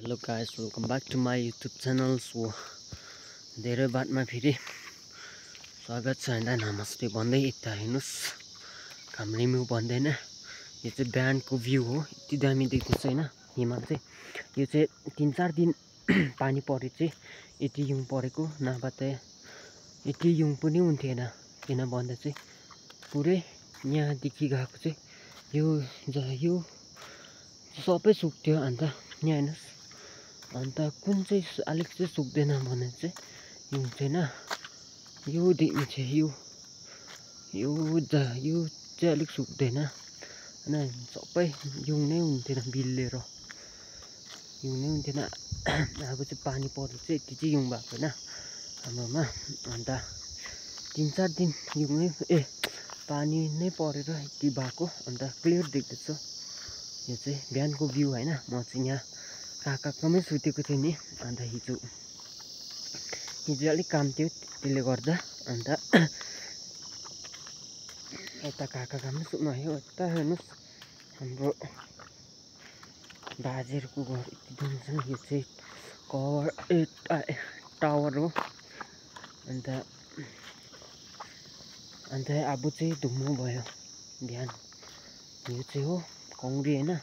Hello guys, welcome back to my YouTube channel. So धेरै बादमा फेरि स्वागत छ होइन। नमस्ते भन्दै यता हेर्नुहोस्, घाम्रिम्यु भन्दैन। यो चाहिँ बिहानको भ्यू हो, यति दामी देख्दैछ होइन हिमाल चाहिँ। यो चाहिँ 3-4 दिन पानी परे चाहिँ यति हिउँ परेको, नभए त यति हिउँ पनि हुन्थेन। किन भन्दा चाहिँ पुरै यहाँदेखि गएको चाहिँ यो सबै सुक्थ्यो। अन्त यहाँ हेर्नुहोस्, अन्त कुन चाहिँ अलिक चाहिँ सुक्दैन भने चाहिँ हिउँ छैन। यो देख्नु चाहिँ यो चाहिँ अलिक सुक्दैन होइन। सबै हिउँ नै हुन्थेन, बिल्लेर हिउँ नै हुन्थेन। अब चाहिँ पानी परेर चाहिँ यति चाहिँ हिउँ भएको होइन हाम्रोमा। अन्त 3-4 दिन हिउँ पानी नै परेर यति भएको। अन्त क्लियर देख्दैछ। यो चाहिँ बिहानको भ्यू होइन। म चाहिँ यहाँ काकाकोमै सुतेको थिएँ नि। अन्त हिजो अलिक काम थियो, त्यसले गर्दा अन्त यता काकाकोमै सुत्नु आयो। यता हेर्नुहोस्, हाम्रो बाजेहरूको घर यति दामी छ नि। यो चाहिँ टावर हो। अन्त अब चाहिँ धुम्म भयो बिहान। यो चाहिँ हो कौडी होइन।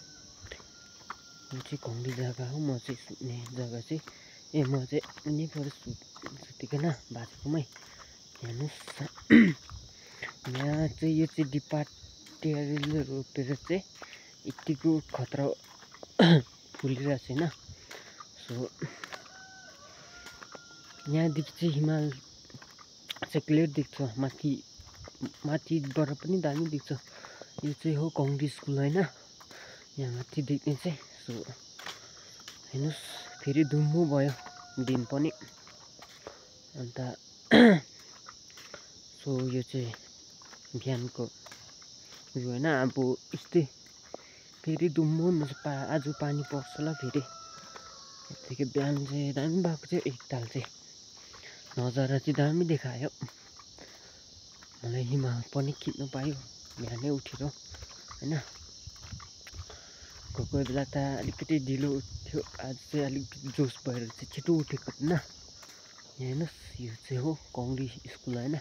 यो चाहिँ कौडी जग्गा हो। म चाहिँ सुत्ने जग्गा चाहिँ म चाहिँ यहीँबाट सुतेको होइन, बाजेकोमै। हेर्नुहोस्, यहाँ चाहिँ यो चाहिँ डिपार्टेर रोपेर चाहिँ यतिको खतरा फुलिरहेको छ होइन। सो यहाँदेखि चाहिँ हिमाल चाहिँ क्लियर देख्छ, माथिबाट पनि दामी देख्छ। यो चाहिँ हो कौडी स्कुल होइन, यहाँ माथि देख्ने चाहिँ। सो हेर्नुहोस्, फेरि धुम्म भयो दिन पनि। अन्त सो यो चाहिँ बिहानको भ्यू होइन। अब यस्तै फेरि धुम्म हुनु आज पानी पर्छ होला फेरि। यतिकै बिहान चाहिँ दामी भएको थियो। एकताल चाहिँ नजारा चाहिँ दामी देखायो। मलाई हिमाल पनि खिच्नु पायो बिहानै उठेर होइन। कोही बेला त अलिकति ढिलो उठ्थ्यो, आज चाहिँ अलिकति जोस भएर चाहिँ छिटो उठेको होइन। यहाँ हेर्नुहोस्, यो चाहिँ हो कौडी स्कुल होइन।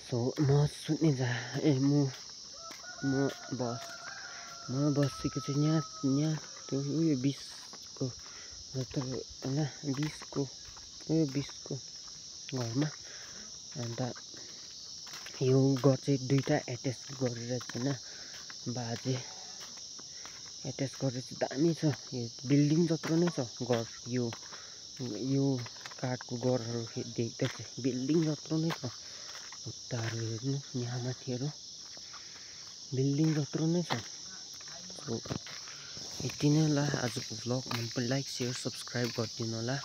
सो म सुत्ने म बसेको चाहिँ यहाँ त्यो उयो 20को जत्रो होइन, 20को घरमा। अन्त यो घर चाहिँ दुईवटा एट्याच गरेर छैन, बाजे एट्याच गरेर चाहिँ दामी छ। यो बिल्डिङ जत्रो नै छ घर। यो काठको घरहरू देख्दा चाहिँ बिल्डिङ जत्रो नै छ। उताहरू हेर्नु, यहाँ माथिहरू बिल्डिङ जत्रो नै छ। सो यति नै होला आजको भ्लग। मन पनि लाइक, सेयर, सब्सक्राइब गरिदिनु होला।